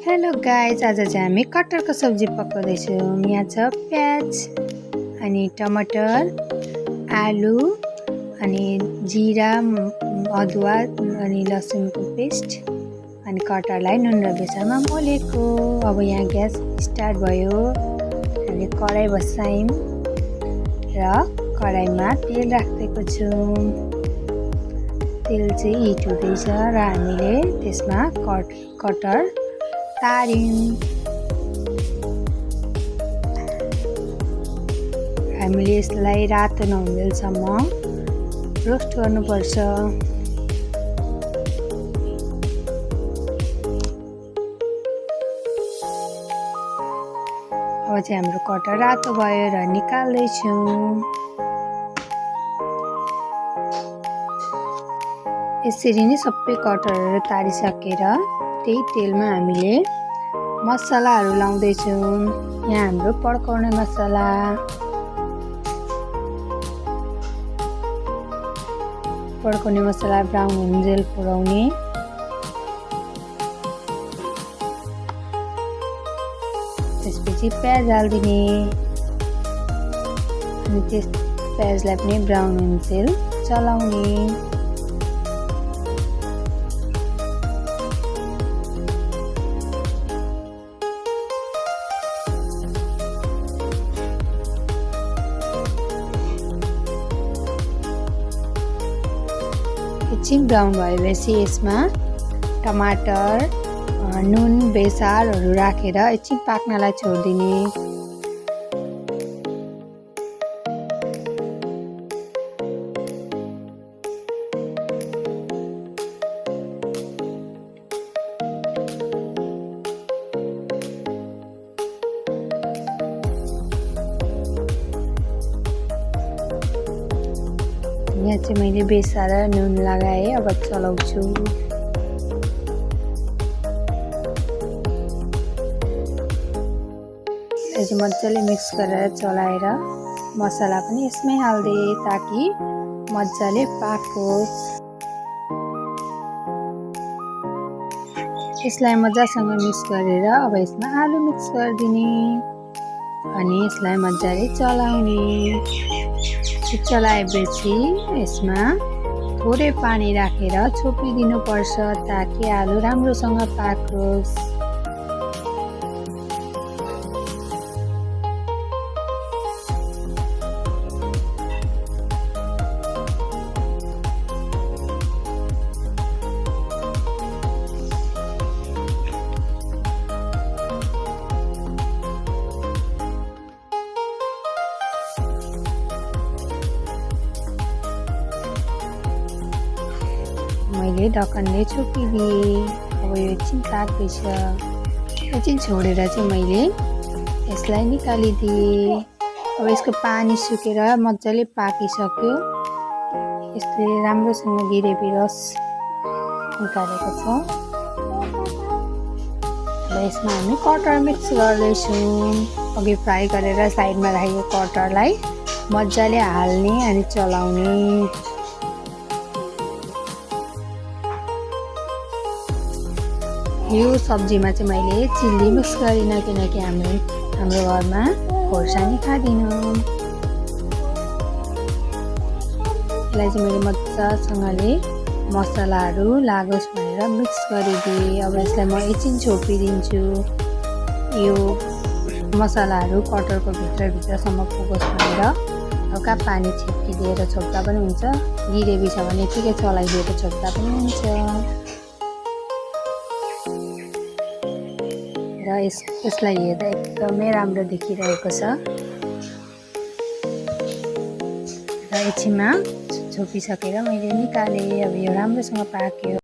Hello guys, आज चाहिँ हामी कटहरको सब्जी पकाउँदैछौँ। यहाँ छ प्याज अनि टमाटर, आलु अनि जिरा, अदुवा अनि लसुनको पेस्ट अनि कटहरलाई नुन र बेसनमा मोलेको। अब यहाँ ग्यास स्टार्ट भयो। हामीले कराई बसायौँ र कराईमा तेल राखेको छौँ। तेल चाहिँ हिट हुँदैछ र हामीले त्यसमा कटहर तार्यौँ। हामीले यसलाई रातो नहुन्जेलसम्म रोस्ट गर्नुपर्छ। अब चाहिँ हाम्रो कटहर रातो भयो र निकाल्दैछौँ। यसरी नै सबै कटहरहरू तारिसकेर त्यही तेलमा हामीले मसलाहरू लाउँदैछौँ। यहाँ हाम्रो पड्काउने मसला, ब्राउन हुन्जेल पुर्याउने, त्यसपछि प्याज हालिदिने अनि त्यस प्याजलाई पनि ब्राउन हुन्जेल चलाउने। एकछिन ब्राउन भएपछि यसमा टमाटर, नुन, बेसारहरू राखेर एकछिन पाक्नलाई छोडिदिने। यहाँ चाहिँ मैले बेसार र नुन लगाएँ। अब चलाउँछु। यसलाई चाहिँ मजाले मिक्स गरेर चलाएर मसला पनि यसमै हालिदिएँ ताकि मजाले पाकोस्। यसलाई मजासँग मिक्स गरेर अब यसमा आलु मिक्स गरिदिने अनि यसलाई मजाले चलाउने। चलाएपछि यसमा थोरै पानी राखेर छोपिदिनुपर्छ ताकि आलु राम्रोसँग पाकोस्। मैले ढक्कनले छोपिदिएँ। अब यो एकछिन पाक्दैछ। एकछिन छोडेर चाहिँ मैले यसलाई निकालिदिएँ। अब यसको पानी सुकेर मजाले पाकिसक्यो। यसले राम्रोसँग ग्रेभी रस निकालेको छ। अब यसमा हामी कटहर मिक्स गर्दैछौँ। अघि फ्राई गरेर साइडमा राखेको कटहरलाई मजाले हाल्ने अनि चलाउने। यो सब्जीमा चाहिँ मैले चिल्ली मिक्स गरिनँ किनकि हाम्रो घरमा खोर्सानी खाँदिनँ। यसलाई चाहिँ मैले मजासँगले मसलाहरू लागोस् भनेर मिक्स गरिदिएँ। अब यसलाई म एकछिन छोपिदिन्छु। यो मसलाहरू कटहरको भित्रसम्म पुगोस् भनेर हल्का पानी छिप्किदिएर छोप्दा पनि हुन्छ। ग्रेभी छ भने ठिकै चलाइदिएर छोप्दा पनि हुन्छ। र यसलाई हेर्दा एकदमै राम्रो देखिरहेको छ। र एकछिनमा छोपिसकेर मैले निकालेँ। अब यो राम्रोसँग पाक्यो।